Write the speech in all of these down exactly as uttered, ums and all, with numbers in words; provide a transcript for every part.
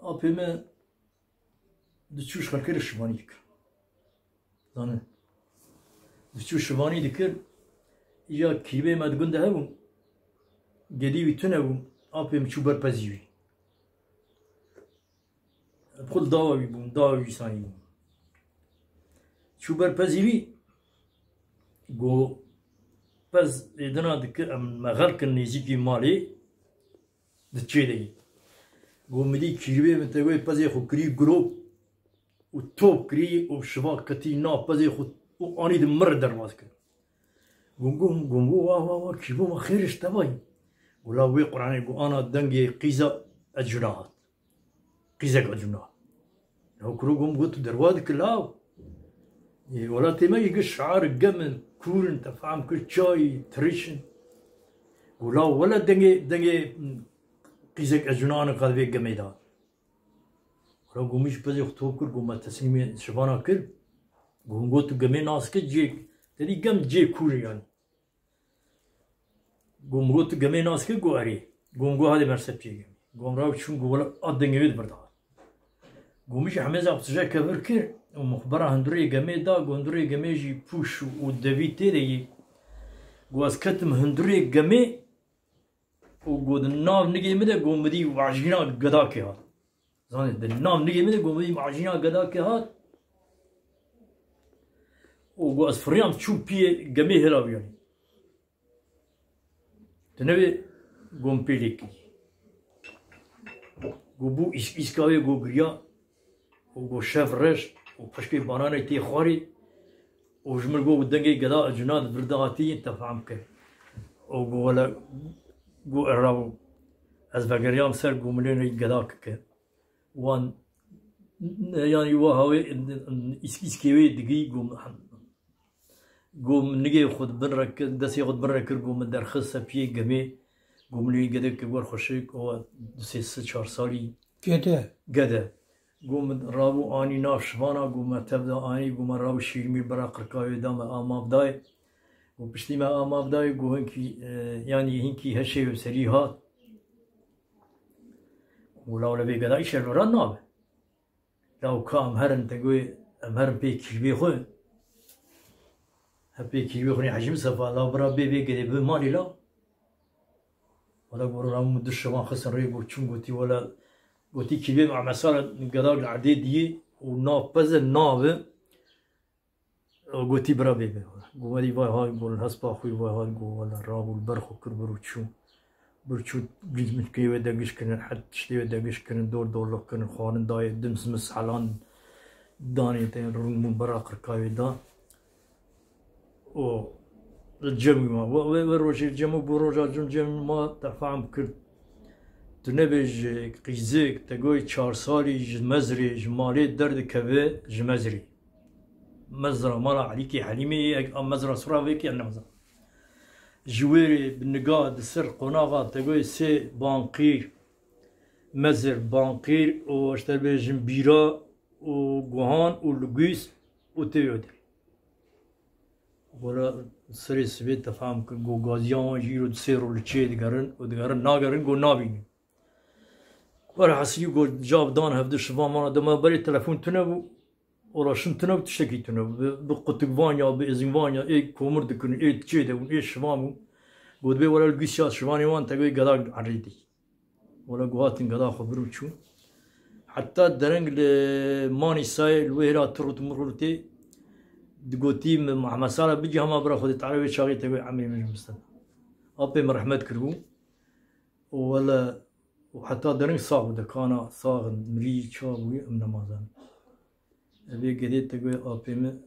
Apê me diçû ji xelkê re şivanî dikir. Zanî. Diçû şivanî dikir. Ya kîribê me di gund de hebû. Gedî wî tune bû. Apê min çû ber pezî wî. Xwe li dawa wî bûm, dawa wî sanî bûm. Çû ber pezî wî, got, pez êdina dikir, em me xelkin nêzîkî malê, di çê de yî. Got, min dî kîribê min te wê pezê xwe kirî girov û top kirî û şiva ketî nav pezê xwe û anî di min re derbas kir. Got, got, got, got, wa, wa, wa, kîribê me xêr ji te vayî. Got, la wê Qur'anê got, ana dengê qîza ecûna hat. Qîzek ecûna. Law kuro got, got, tu derwa dikî law. Ê, welatê me yê gi şar gemin, kûrin, te fehm kir, çayî, tirişin. Got, law wele dengê, dengê, hmm, qîzek ecûna ne qad vê gemê de. Wela got, min jî pezê xwe top kir, got, me teslîmê şivana kir. Got, got, tu gemê nas kir, cê, te dî gem cê kûr e yanî. Got, min got, tu gemê nas kir? Got, erê. Got, min got, hadê ber ser piyê gemê. Got, min raw çûn, got, wela a dengê wê di vir de hat. Got, min jî hemêza xwe tije kevir kir û min xwe bera hundirê gemê da, got, hundirê gemê jî pûş û devî tê de yî. Got, ez ketim hundirê gemê û got, di nav nigê min de, got, min dî wajîna gedakê hat. Zanî, di nav nigê min de got, min dî wajîna gedakê hat. Û got, ez firiyam çûm piyê gemê hêla wî yanî. Tu newê got, min pê lê kirî. Got, bû îs-, îska wê got, giriya û got, şev reş û pişkê bananê tê xwarê û ji min got, dengê geda ecûna di vir de hatî, te fehm kir. Û got, wele, got, erra bû. Ez vegeriyam ser, got, min lê geda kike. Wan, yanî, wa hawê, îs-, îskê wê digî, got, min, got, min nigê xwe di bin re kir, destê xwe di bin re kir, got, min derxist ser piyê gemê, got, min wî gedek kir wer xweşik, o du sê sê çar salî. Gede. Gede. Got, min rabû anî nav şivana, got, me tev de anî, got, me rabû şîrmîr bera qirka wê da, me a mav dayê. Got, piştî me a mav dayê, got, hinkî, e, yanî hinkî heşê wê serî hat. Got, law le vê geda îşev li ra nabe. Law ka em herin te goyê, em herin pê kîribê xwe. Hep pê kîribê xwe nê hecî min sefa, law bira bê vê gedê bi malê law. Wela got, ram du şevan xistin rê, got, çûn, gotî, wela, gotî, kîribê me mesela geda li erdê diyê û nav peze nabe. Gotî, bira bê bê. Got, welî vay hay, got, hespa xwe vay hay, got, wela rabû li ber xwe kir, bir û çû. Bir çû, gizminkê wê de giş kirin, het tiştê wê de giş kirin, dor dorlok kirin, xwarin dayê, dims mis helan danê te, rûn bûn bera qirka wê da. O, li cem ma. Wê, wê, wê rojê li cem û bu roja cem, cem ma te fehm kir. Tu nebêje qîzik, te goy çar salî ji mezrê, ji malê derdikeve ji mezrê. Mezra mala Elîkê Helîmê yek a mezra Suravekê, em namezan. Ji wêrê bi niga di ser qonaxa te goyê sê banqîr, mezir, banqîr û, ji te bêjim, bîra û guhan û lugûs û tê wê de. Wela serê sibê te fehm kir, got, gaziya wan jî îro di sê ro li çê digerin û digerin, nagerin, got, nabînin. Were hesilî, got, cav dan hevdu şivan mana dema berê telefon tune bû. Ola şin tune bû, tiştekî tune bû. Bi, bi qutikvan ya, bi êzingvan ya, ê komir dikirin, ê çê de bûn, ê şivan bûn. Got, bê were li gîsya şivanê wan te goyê geda erê dî. Were got, hatin geda xwe bir û çûn. Heta dereng li Manîsayê, li wê hêla tirût mirûtê, digotî, min Mehmed Sala bicî hema bira xwe dê, te erê wê çaxê te goyê emrê min ji min stend. Apê min rehmet kiribû. Û wele, û heta derin sax bû, dekana sax in, mirî ça bûye, em nemazanin. Evê gedê te goyê apê min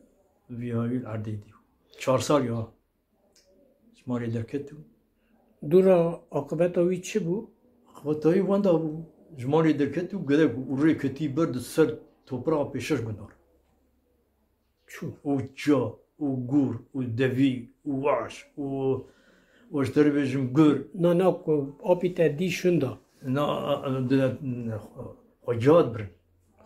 vî hawî li erdê dî. Çar sal ya. Ji malê derket û. Dûra aqibeta wî çi bû? Aqibeta wî wenda bû. Ji malê derket û gedek û rê ketî ber di ser topraxa pêşeş gundar. Çû. Û ça, û gûr, û devî, û waş, û, û ji te re bêjim gur. Na, na, ku apî te dî şunda. Na, a, a, di, ne, xwe, xwe cihad birin.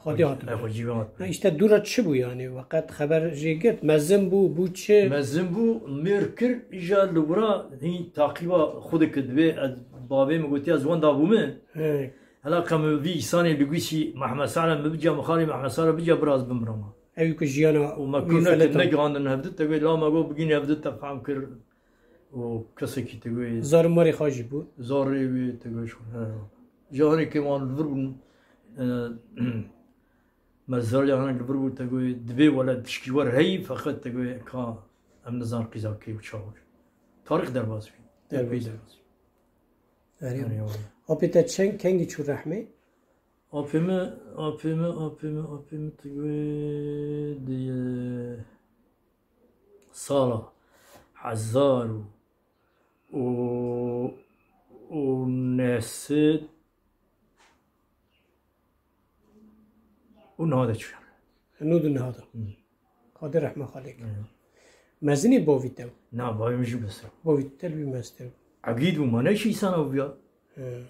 Xwedî hat. E, xwe cihad birin. Na, îşte dûra çi bû yani? Weqet xeber jê girt. Mezin bû, bû çi? Mezin bû, mêr kir, îja li wira hîn taqîba xwe dikir. Divê ez, bavê min gotiya, ez wenda bûme. He. Hela ka min vî îsanê li Gûsî Mehmed Sala min bica, min xalê Mehmed Sala bica, biraz bimrama. Ew ku jiyana û me wî kur nekir, feletan. Negihandin hevdit, te wê la me got bigîn hevdit, te fehm kir û kesekî te wê Zar û marê xwe jî bû. Zarê wê te wê şûn. He. Ji hanê ke wan li vir bûn, e, me zarê hanê li vir bû, te wê dibê wele tişkî wer heyî, feqet te wê ka em nizan qîza kê û çawa. Tarîx derbas bî. Derbas. Derbas. Erê. Erê, wele. Apê te çend kengî çû rehmê? Apê min, apê min, apê min, apê min te wê di sala hezar û, û, û neh sed û niha de çûye. Nû di niha de. Xwedê rehma xalê kir. Mezinî bovî te. Na, bavê min jî mezin. Bovî te li wî meztir. Egîd bû, ma ne çi îsana bûya.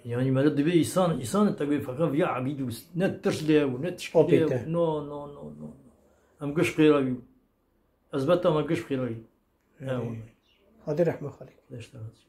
Yanî mele dibê îsan, îsan te wê feqet viya egîd bû. Ne tirs lê hebû, ne tişkî lê hebû. No, no, no, no, no. Em giş qêra bî. Ez beta me giş qêra bî. Xwedê rehma xalê kir. Deşta razî.